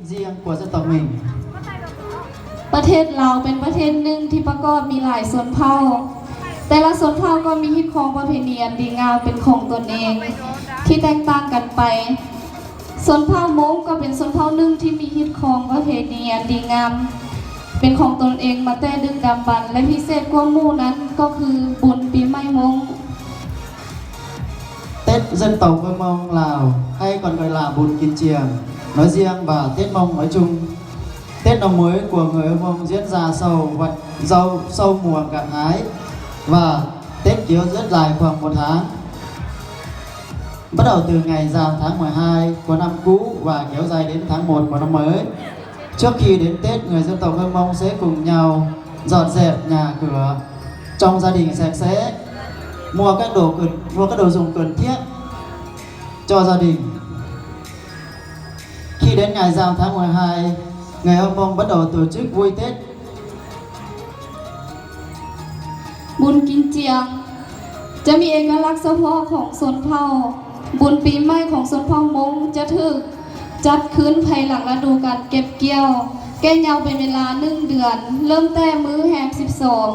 เยี่ยมกว่าเส้นตอกหมิ่ง ประเทศลาวเป็นประเทศหนึ่งที่ประกอบมีหลายชนเผ่า แต่ละชนเผ่าก็มีฮิตครองประเพณีอันดีงามเป็นของตนเองที่แตกต่างกันไป ชนเผ่ามงก็เป็นชนเผ่าหนึ่งที่มีฮิตครองประเพณีอันดีงามเป็นของตนเองมาแต่ดึกดำบรรพ์ และพิเศษกว่าหมู่นั้นก็คือบุญปีใหม่มง Tết dân tộc Hmông Lào hay còn gọi là Bun Kin Chiang, nói riêng và Tết Mông nói chung. Tết năm mới của người Hmông diễn ra sau, sau mùa gặt hái và Tết kéo rất dài khoảng một tháng. Bắt đầu từ ngày rằm tháng mười hai của năm cũ và kéo dài đến tháng một của năm mới. Trước khi đến Tết, người dân tộc Hmông sẽ cùng nhau dọn dẹp nhà cửa, trong gia đình sạch sẽ, mua các đồ cần, mua các đồ dùng cần thiết cho gia đình. Khi đến ngày rằm tháng mười hai, người Hmông bắt đầu tổ chức vui Tết บุญกินเจียง จะมีเอกลักษณ์เฉพาะของชนเผ่า บุญปีใหม่ของชนเผ่ามงจะถูกจัดขึ้นภายหลังฤดูการเก็บเกี่ยว แก่ยาวเป็นเวลาหนึ่งเดือน เริ่มแต่มื้อแฮมสิบสอง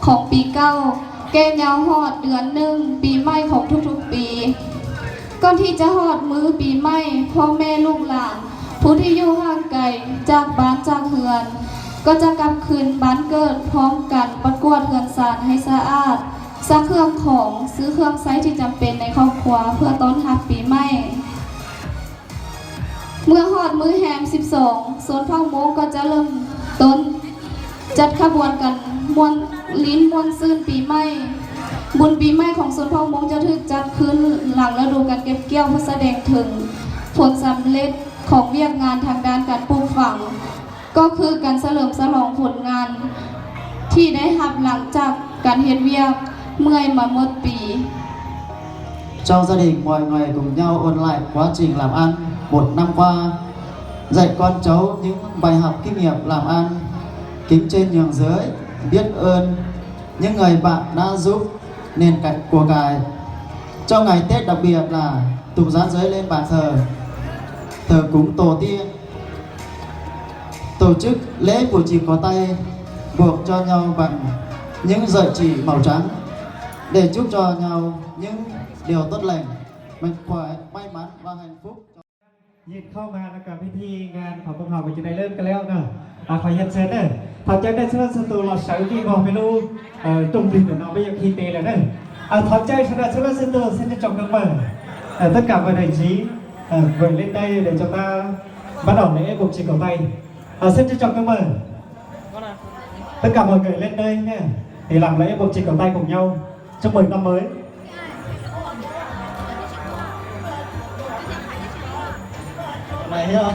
ของปีเก่า แก่ยาวฮอดเดือนหนึ่งปีใหม่ของทุกๆปี ก่อนที่จะฮอดมื้อปีใหม่ พ่อแม่ลูกหลาน ผู้ที่อยู่ห่างไกลจากบ้านจากเฮือน ก็จะกลับคืนบ้านเกิดพร้อมกันปัดกวาดเฮือนซานให้สะอาด ซักเครื่องของ ซื้อเครื่องใช้ที่จำเป็นในครอบครัวเพื่อต้อนรับปีใหม่ เมื่อฮอดมื้อแฮมสิบสอง ชนเผ่ามงก็จะเริ่มต้นจัดขบวนกันม่วนลิ้นม่วนซื่นปีใหม่ บุญปีใหม่ของชนเผ่ามงจะถูกจัดขึ้นหลังฤดูการเก็บเกี่ยวเพื่อแสดงถึงผลสำเร็จของเวียกงานทางด้านการปลูกฝัง ก็คือการเฉลิมฉลองผลงานที่ได้รับหลังจากการเฮ็ดเวียกเมื่อยมาหมดปี Trong gia đình, mọi người cùng nhau ôn lại quá trình làm ăn một năm qua, dạy con cháu những bài học kinh nghiệm làm ăn, kính trên nhường dưới, biết ơn những người bạn đã giúp nên cải của cải. Trong ngày Tết đặc biệt là tụ giã giới lên bàn thờ, thờ cúng tổ tiên, tổ chức lễ phủ chỉ có tay, buộc cho nhau bằng những sợi chỉ màu trắng để chúc cho nhau những điều tốt lành, mạnh khỏe, may mắn và hạnh phúc. ยื่นเข้ามาแล้วก็พิธีงานของพวกเราก็จะได้เริ่มกันแล้วเนอะ อ่ะ ขอเรียนเชิญเนอะ ขอเชิญได้เชิญสตูหล่อเสริมที่บอกไม่รู้ เอ่อ ตรงดินเดี๋ยวเราไม่ยังพีเตเลยเนอะ อ่ะ ขอเชิญชนะเชิญสตู xin trân trọng mời. Ờ, tất cả mời đồng chí, ờ, mời lên đây để chúng ta bắt đầu lễ buộc chỉ cầu tay. Ờ, xin trân trọng mời. Tất cả mọi người lên đây nha. Thì làm lễ buộc chỉ cầu tay cùng nhau. Chúc mừng năm mới. Mày hiểu không?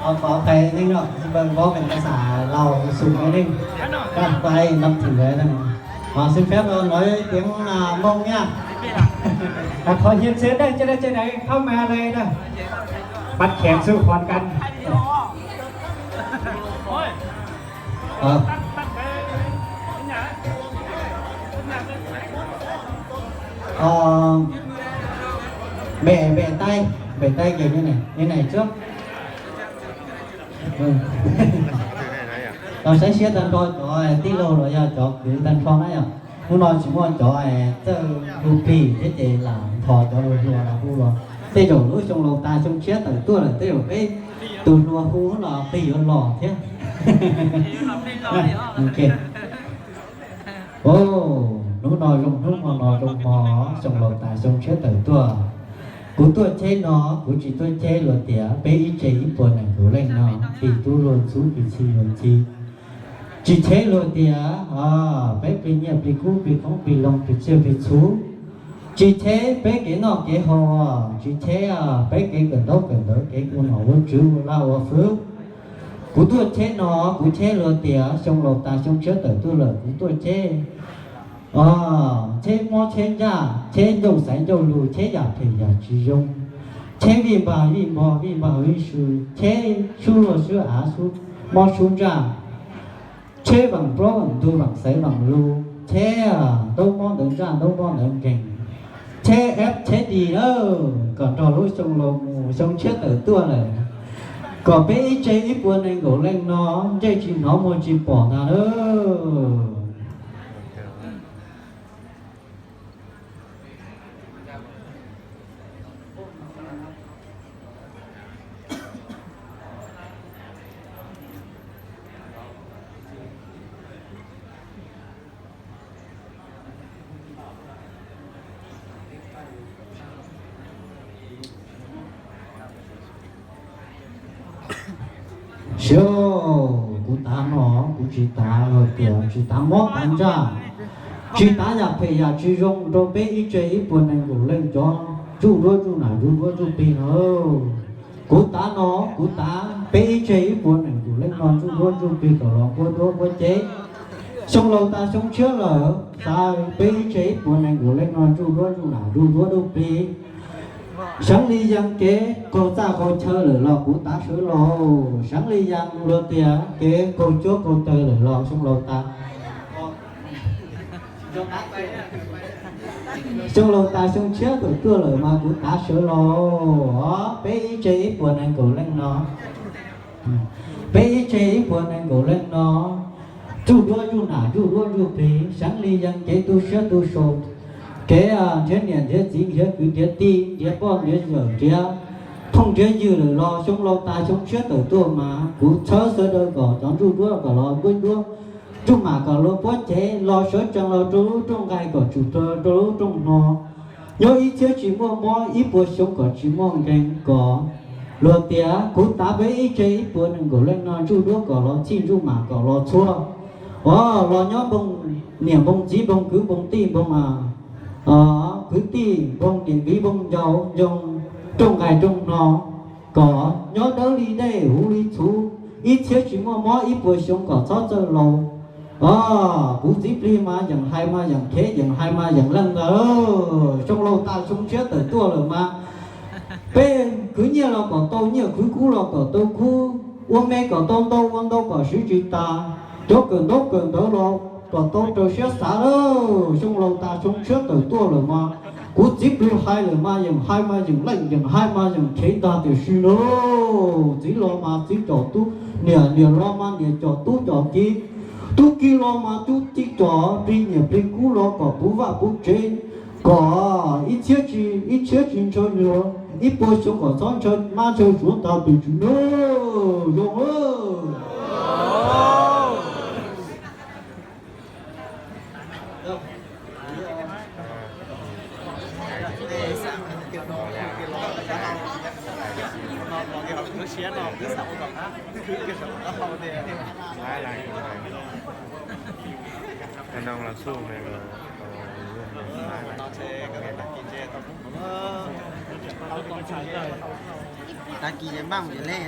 Ờ, có phải nên rồi, xin mời bố mình có xả lầu sùng cái đinh. Các bạn quay năm thử đấy này. Ờ, xin phép, ờ, nói tiếng, à, Mông nha. À, khỏi hiến xến đây, trên đây, trên đây, không mà đây nè. Bắt khéo sự hoàn cảnh. Ờ. Ờ, bẻ, bẻ tay, bẻ tay kiểu như này, như này trước. Ừ. Los saib siab tag nrho cov tij laug los yog cov kwv tag nrho na yom. Hnub no tsis muaj cov txawj hu plig thiab ces lam nthos cov hluas hluas los hu los. Tej zaum lub xyoo laus tas xyoo tshiab tawm tuaj lawm tej zaum peb tus hluas hu los plig yuav los thiab. Ok. Hnub no zoo hnub hmo no zoo hmo, xyoo laus tas xyoo tshiab tawm tuaj. Kuv tuaj cheb no, kuv tsis tuaj cheb luag tias peb ib tse ib puas nees nkaum leej no, plig tub luag txhub plig txhi luag txhi. Tsis cheb luag tias peb plig nyiaj plig kub plig qoob plig loo plig tsiaj plig txhu. Tsis cheb peb kev noj kev haus, tsis cheb peb kev kawm ntaub kawm ntawv kev ua nom ua tswv ua laj ua fwv. Kuv tuaj cheb no, kuv cheb luag tias xyoo laus tas xyoo tshiab tawm tuaj lawm kuv tuaj cheb. Cheb mob cheb ntsaj, cheb ncauj xaiv ncauj lus, cheb yam phem yam tsis zoo, cheb vij npag vij npog vij npag vij sw, cheb sub luag sub av sub mob sub ntsaj, cheb vaam plaub vaam ntug vaam xaiv vaam lug, cheb ntaub mob ntawv ntsaj ntaub mob ntawv nkeeg, cheb eb cheb di na, kom nrog lub xyoo laus mus Xyoo tshiab tawm tuaj lawm, kom peb ib tse ib puas nees nkaum leej no ntsej tsis hnov muag tsis pom ntag lauj. Siab, kuv tav no, kuv tsis tav hais tias tsis tav mob tav ntsaj, tsis tav yam phem yam tsis zoo rau peb ib tse ib puas nees nkaum leej cov ntsuj duab ntsuj nam ntsuj duab ntsuj plig no. Kuv tav no, kuv tav peb ib tse ib puas nees nkaum leej no ntsuj duab ntsuj plig kom los npuab duab npuab ceb. Xyoo laus tas xyoo tshiab lawm, xav peb ib tse ib puas nees nkaum leej no ntsuj duab ntsuj nam ntsuj duab ntsuj plig, seev li yees kev qaug txaj qaug chaw lawm los kuv tav sawv los, seev li yees luag tias kev qaug cuab qaug tawg lawm los xyoo laus tas xyoo laus tas xyoo tshiab tawm tuaj lawm mas kuv tav sawv los, peb ib tse ib puas nees nkaum leej no, peb ib tse ib puas nees nkaum leej no, ntsuj duab ntsuj nam ntsuj duab ntsuj plig, seev li yees kev tu siab tu sau, kev nrhiav niam nrhiav txiv nrhiav kwv nrhiav tij nrhiav poj nrhiav yawm nrhiav phooj nrhiav ywg lawm los xyoo laus tas xyoo tshiab tawm tuaj mas kuv txhawb sawv daws kom cov ntsuj duab kom los npuab duab, ntsuj nam kom los npuab ceb, los sawv tsees los rau lub rooj nqaij kom tsum rau rau lub rooj hno. Nyob ib txhiab tsis muaj mob, ib puas xyoo kom tsis muaj nkees, kom luag tias kuv tav peb ib tse ib puas nees nkaum leej no ntsuj duab kom los txhij ntsuj nam kom los txhua. Os, los nyob npoo niam npoo txiv npoo kwv npoo tij npoo kwv tij npoo niam viv npoo ncaus npoo rooj nqaij rooj hno, kom nyob dawb li dej huv li txhuv, ib txhiab tsis muaj mob ib puas xyoo kom txhob txawj laus. Os, kuv txiv plig mas yeem hais mas yeem khev yeem hais mas yeem leej ntag. Xyoo laus tas xyoo tshiab tawm tuaj lawm mas peb khwv nyiaj los kom tau nyiaj, khwv kub los kom tau kub, ua me kom tau ntau, ua ntau kom siv tsis tas, cov kawm ntaub kawm ntawv los kom tau raws siab xav lauj. Xyoo laus tas xyoo tshiab tawm tuaj lawm mas kuv txiv plig hais lawm mas yeem hais mas yeem leej, yeem hais mas yeem khev ntag. Tiam sis lauj, txiv los mas txiv com tub niam, niam los mas niam com tub com ki, tub ki los mas tub ki com plig, niam plig kub los kom puv vaj puv tsev, kom ib txhiab tsis, ib txhiab tsis ntshaw nyuag, ib puas xyoo kom txhob ntshaw mab ntshaw suav ntag. Tiam sis lauj, zoo Tag kis ces npaj mus lej.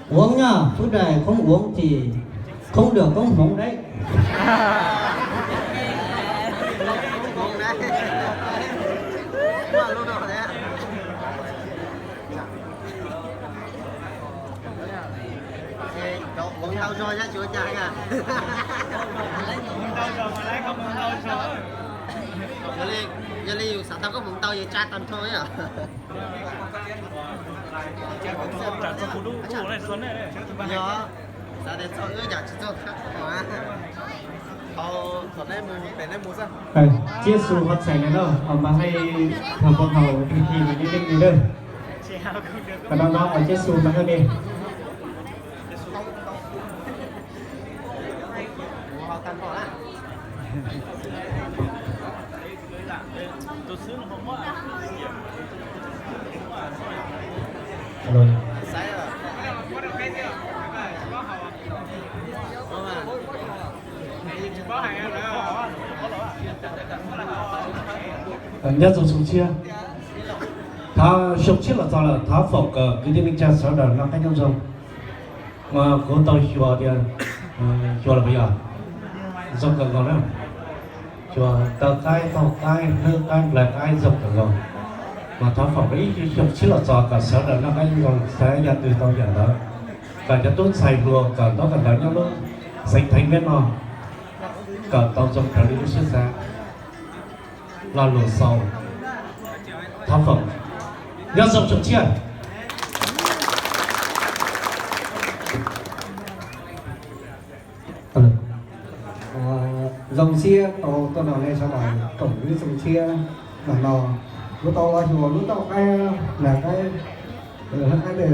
Uống nhá, phút này không uống thì không được có hmoov đấy. Yog li yus xav tau koob hmoov ntau yus tsa tag nrho. Tsiab xu ho txhais na, mas hais thaum pov haum tag kis mas nej leej twg dawb, kom no no tsiab xu mas haj li. Nyob zoo xyoo tshiab, thov xyoo tshiab los txog lawm, thov foom kom kwv tij neej tsa sawv daws noj qab nyob zoo. Mas kuv tau xyuas tias, xyuas los puas yog? Zoo kawg nkaus na. Xyuas taw qaib, taug qaib, hlwb qaib, nplais qaib zoo kawg nkaus. Mas thov foom rau ib xyoo tshiab los txog kom sawv daws noj qab nyob zoo, xav yam twg tau yam ntawd, kom cov tub ntxhais hluas kawm ntaub kawm ntawv nyob lub xeev Theev Viab no kom tau zoo raws li lub siab xav. Lo lus xaus, thov foom, nyob zoo xyoo tshiab. Zoo siab tau tuaj nrog nej sawv daws koom lub xyoo tshiab no no. Kuv tau los xyuas lub taug qaib, nplais qaib, hlwb qaib tej,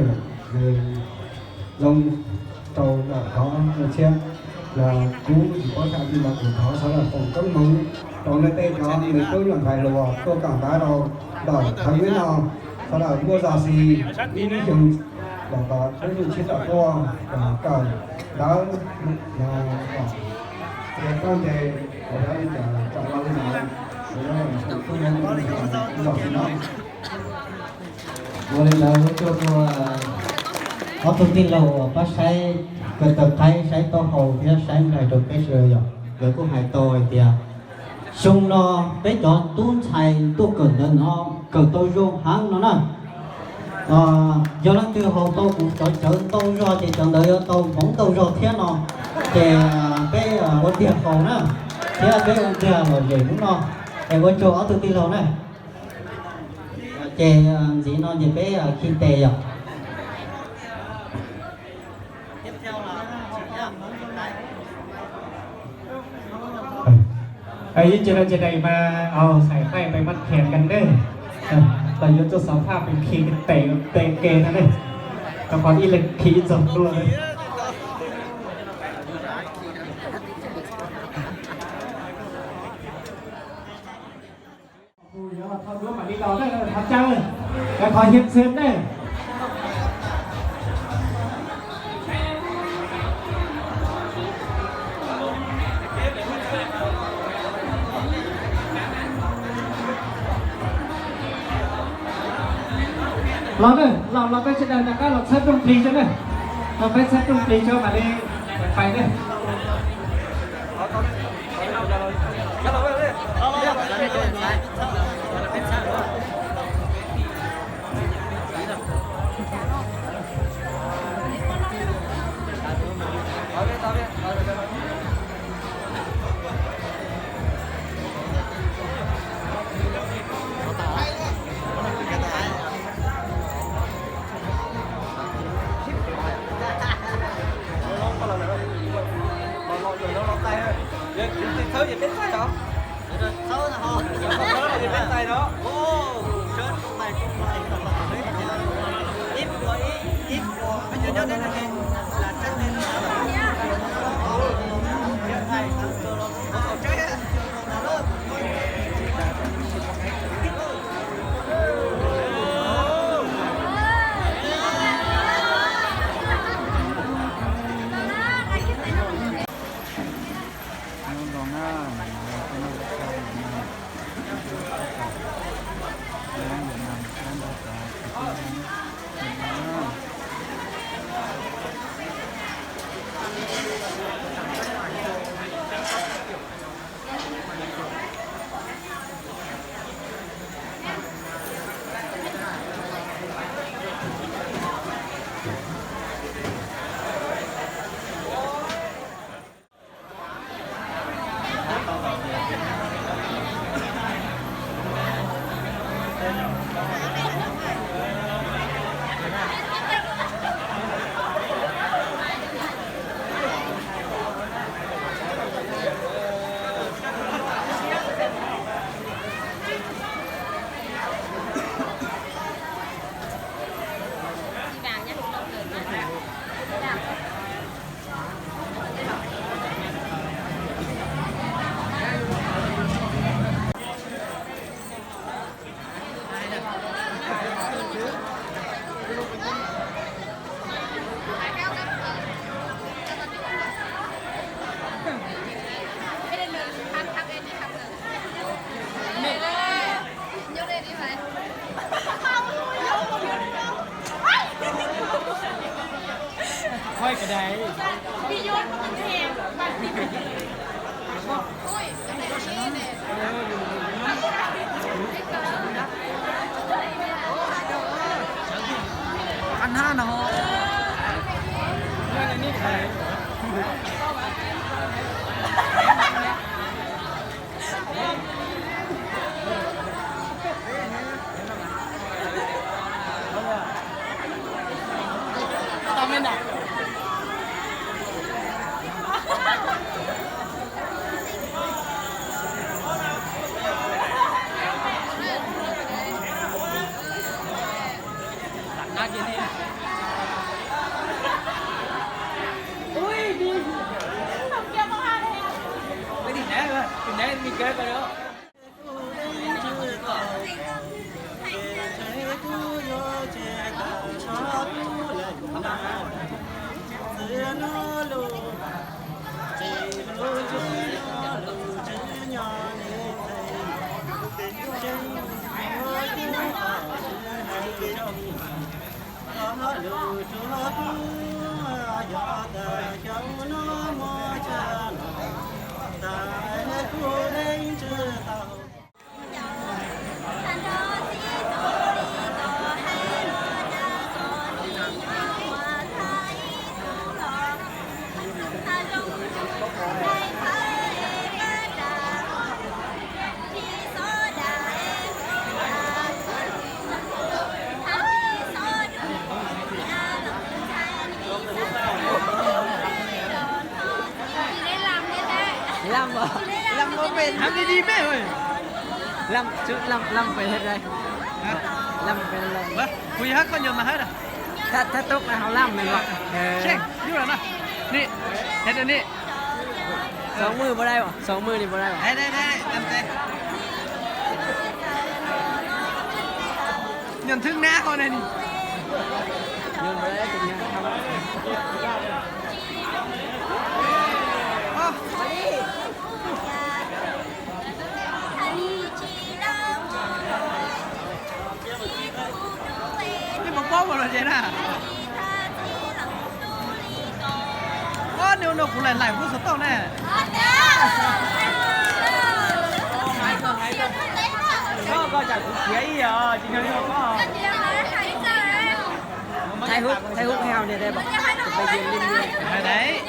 zoo rau ntawm qhov tshiab. Los kuv tsis paub xya li los kuv thov sawv daws foom koob hmoov rau nej tej cov me tub yog ntxhais hluas tuaj kawm ntawv rau ntawm Theev Viab no, sawv daws muaj zog xis ib xyoo los tau lub xyoo tshiab tom tuaj kawm ntawv, ces koj nce hauv dawb li cas los tsom los li ntawd, zog xis no. Ua li ntawd ua tsaug rau ob tug tij laug uas pab saib, kawm taw qaib, saib taub hau thiab saib nplais rau peb sawv daws yom. Nkawd kuj hais tau hais tias xyoo no peb cov tub ntxhais tuaj kawm ntawv no kawm tau zoo heev no na. Yog leej twg haus tau kuv cov cawv ntau zog ces cov ntawd yuav tau hmoov ntau zog thiab no. Ces peb ua tiag haus na, thiab peb ua tiag lom zem hnub no. Es ua tsaug ob tug tij laug na. Ces ntxiv no ces peb khi tes yom. Ib tse no tse dais mas au xais qaij pais mab khias kan dej, los yuav tuaj xov phaj pais khi tes tes ke no ne, rau qhov ib leeg khi ib txog dua. Thov duab mam li los na, thov caw, thov hiab xeeb na. Los na, los los peb sawv daws rov qab los txhawb rooj plig tso na. Los peb txhawb rooj plig tso mam li pais na. Lâm, Lâm có bên. Hãm đi đi mẹ ơi. Lâm, chú Lâm, Lâm về hết đây. Hả? Lâm về Lâm. Ủa, Quỳ hát có nhiều mà hát à? Thách, thách túc là Hào Lâm này mà. Sek, yus lam na. Ni, hết rồi ni. Sáu mươi vào đây mà, sáu mươi đi vào đây mà. Đây, đây, đây, đây, đây. Nhận thức nát con này đi. Nhận vào đây, tụi nhà không. Ơ. Neb puas paub ua luaj ces na? Ua, neb ua no kuv laim laim kuv xov tooj ne. Koj, koj tsam kuv khiav ib os, tsis nco koj. Thái Húc, Thái Húc heo này đây bọn tụi bay dừng lên luôn. Đấy.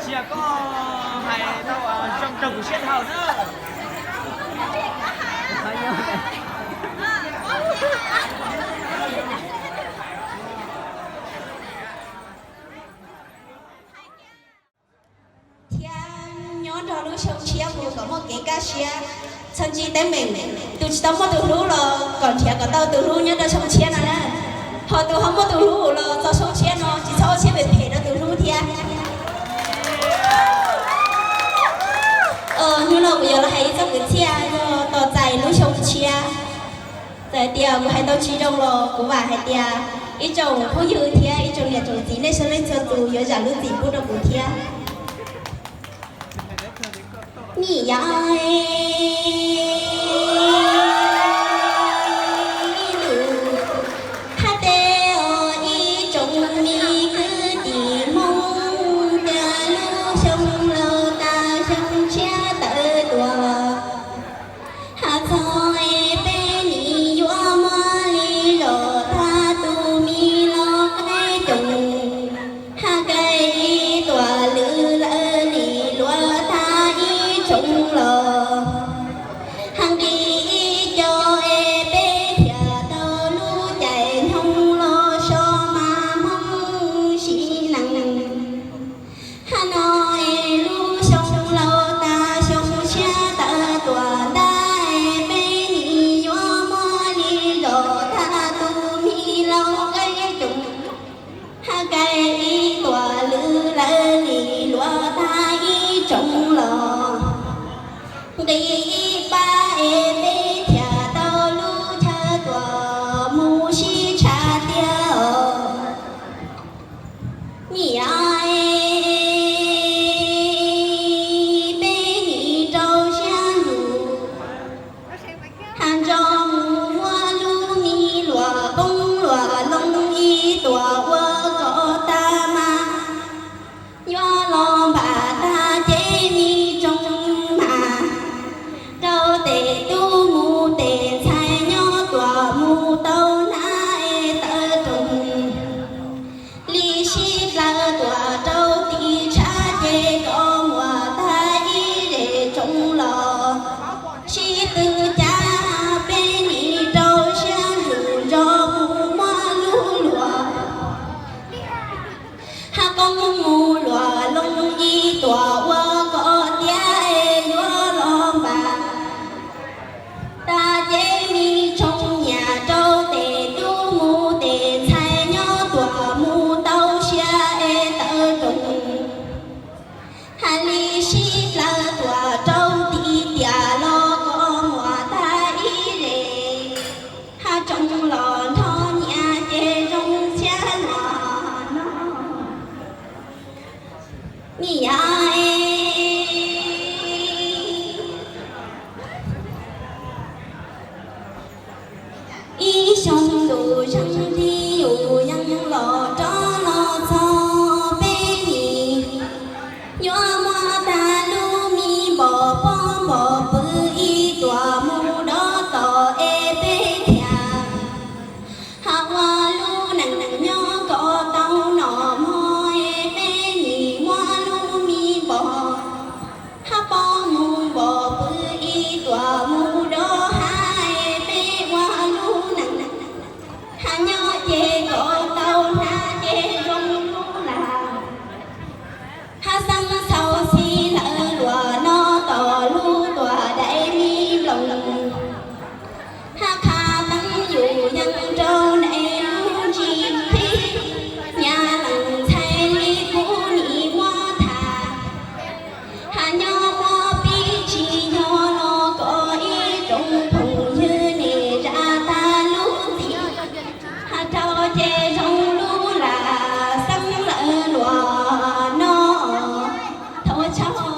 Sia koj hais tau zoo rau kuv siab dhau na. Thiab nyob rau lub xyoo tshiab mus kom muaj kev kaj siab, txhob ntsib teeb meem. Tus tsis tau muaj tus hlub los kom nrhiav kom tau tus hlub nyob rau xyoo tshiab no na. Ho tus ho muaj tus hlub los txog xyoo tshiab no tsis txhob ua siab phem phem rau tus hlub thiab. Hnub no kuv yuav los hais ib txoj kwv txhiaj yog tos txais lub xyoo tshiab. Txawm tias kuv hais tau tsis zoo los kuv vam hais tias ib tsoom phooj ywg thiab ib tsoom niam tsoom txiv nej sawv leej txhua tus yuav zam lub txim pub rau kuv thiab. Nyiam yav ib lus thaj teb os ib tsoom me kwv tij Hmoob, tias lub xyoo laus tas xyoo tshiab tawm tuaj. Hais txog es peb nim yuav muaj li los thaj tus me los qaib coom, hais kev ib tuam lwm lawv li luag thaj ib tsoom los. Hais nqi ib co es peb thiaj tau lub caij nyoog los so mas Hmoob sib neej. Hais no es lub xyoo laus tas xyoo tshiab tawm tuaj ntag es peb nim yuav muaj li los thaj tus me los qaib coom, hais kev ib tuam lwm lawv li luag thaj ib tsoom los. Nqi ib pab es peb thiaj tau lub chaw tuaj mus sib tshaj tiag os. Nyiam es peb nim rau siab ntuj, hais nrog mus muaj lub Zoo ntuj zeej tib yus yeej los rov los txog peb nim, yuav muab tag lub me npom pob npom pw ib tuam mus dov tom es peb thiaj hab ua lub neej nyob kom tau noj mov es peb nim muab lub me npom hab pob mus npom pw ib tuam mus dov hab es peb ua lub neej hab nyob ces kom tau hnab ces zoo lub lag hab xeeb txhau xib lawv luas no tom lub tuam dai me nploos hab qha teeb yus yeej rau nais lub ntsis qhib nyab leej ntxhais li kuv nim muab tham hab nyob muab pib tsis yog los kom ib tsoom phooj ywg nej zam tag lub txim hab rau ces zoo lub lag xeeb lawv luas no thov tsaug.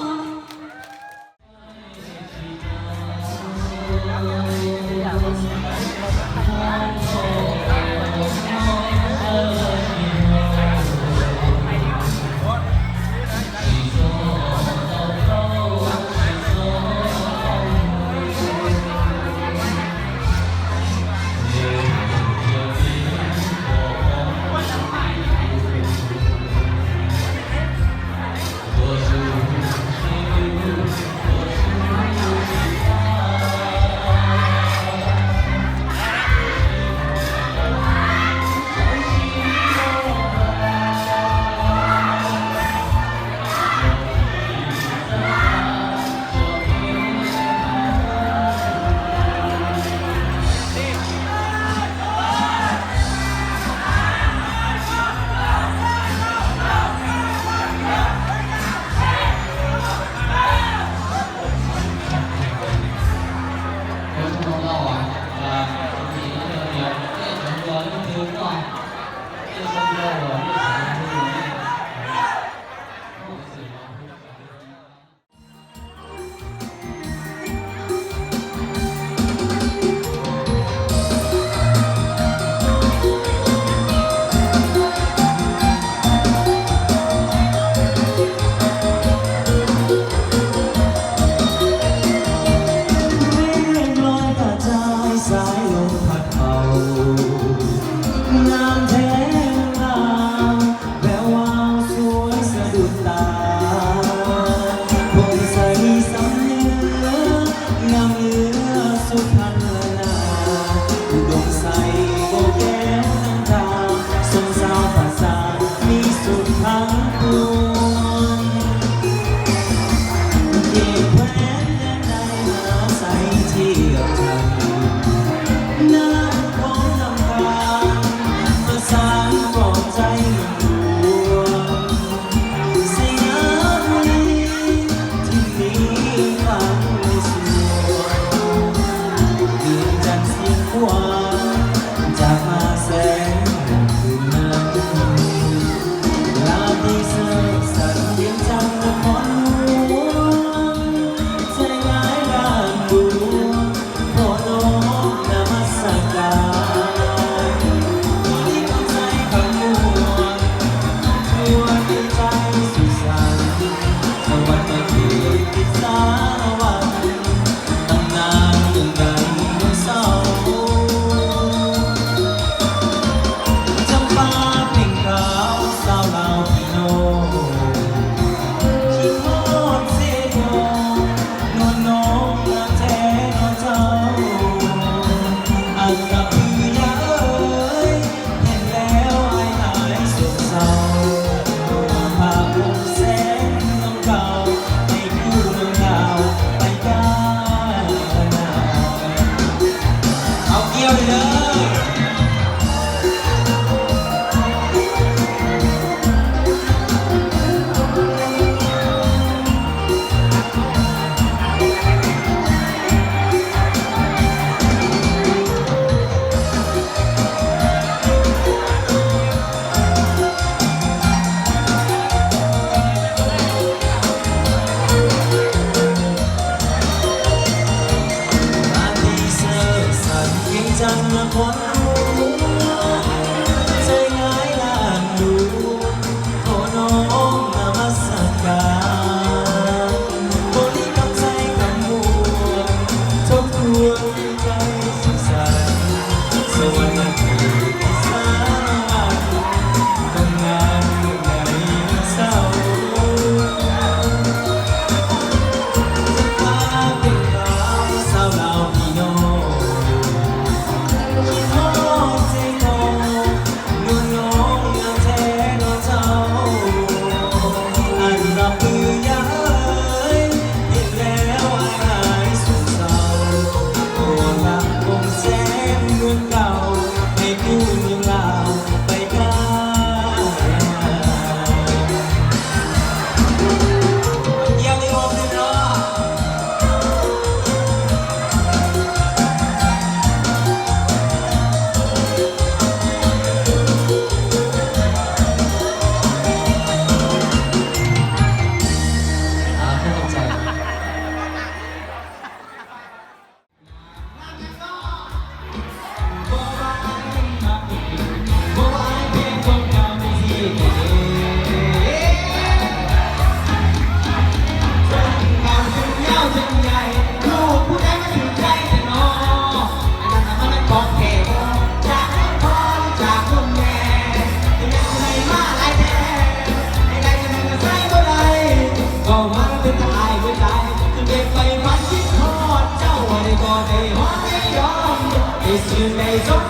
Xws li zoo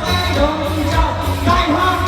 li zoo, nqaij huab